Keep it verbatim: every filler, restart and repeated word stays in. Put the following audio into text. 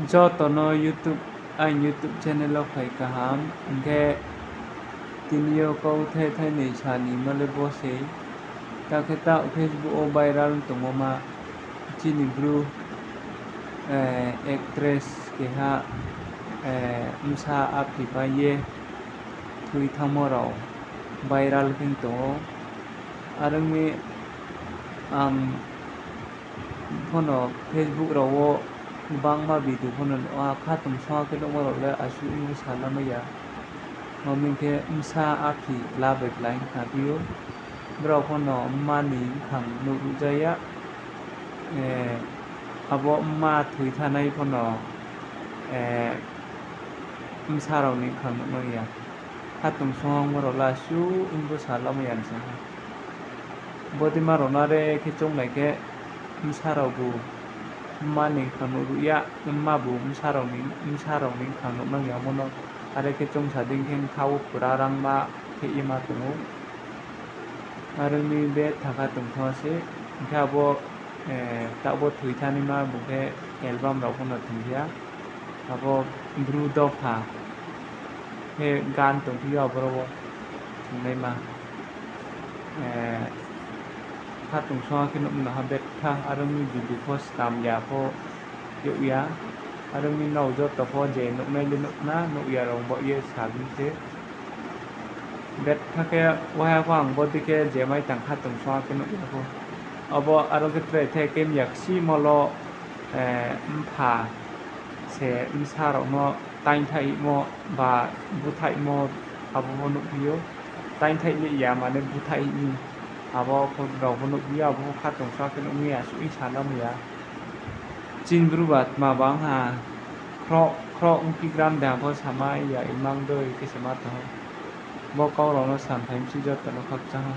Joto no YouTube, aini YouTube channel wo phai kaham. Hing khe tini yo kauthai thainoi sa ni ma le bo sei. Ta khe taoh Facebook wo viral tongmo ma chini Bru, actress keha, bsa aphi pai ye thoi thanngmo rao viral khe tong ou. Are ong mi ang pho no Facebook rao wo gbangma video pho no nuh ha, khatungsung khe nuhmo rao le asuh ong sa lamai ya. Abo ni khe bsa aphi kla bai kla hing khna phi ou. Brao pho no mma ni bkhang nuh ruh ja ya. Abo mma thoi thanai pho no bsa rao ni bkhang nuh nang ya. Khatungsung ongmo rao le asuh ongbo sa lamai ya ni sa ha. Bodei ma rao no are khe chounglai khe bsa raobu mma ni bkhang nuh ruh ya, mma bu bsa rao ni bkhang nuh nang ya mo no. Are khe choungsa dei khe bkha wo pura rangma khe ye ma tong ou. Are ong mi betha khatungsung se, hing khe abo, taoh bo thoi thanaima bung khe album rao pho no thoi ya. Abo Bru dopha khe gan tongphi yo aboro wo thoi naima. Khatungsung khe nuh mano ha betha, are ong mi video pho snam ya pho yag ya. Are ong mi nrao joto pho je nuhnai le nuh khna, nuh ya rao baoh ye sa bini se. Betha khe waiha pho ang bodei khe je mai tang khatungsung khe nuh ya pho. Abo aro khe tre the khe miya ksimo lo, mpha se bsa rao no taingthaihmo ba búthaihmo abo pho nuhphi ou. Taingthaih le ya mane búthaih mi abo pho rao pho nuhphi ou, abo pho khatungsung khe nuh mi asuh ong sa lamai ya. Chini Bru ba tma bang ha, khroh khroh ongphi gram de ha pho samai ya imang dei khe se ma tong ou. Bo kau rao no samphai mi se joto no khakchang ha.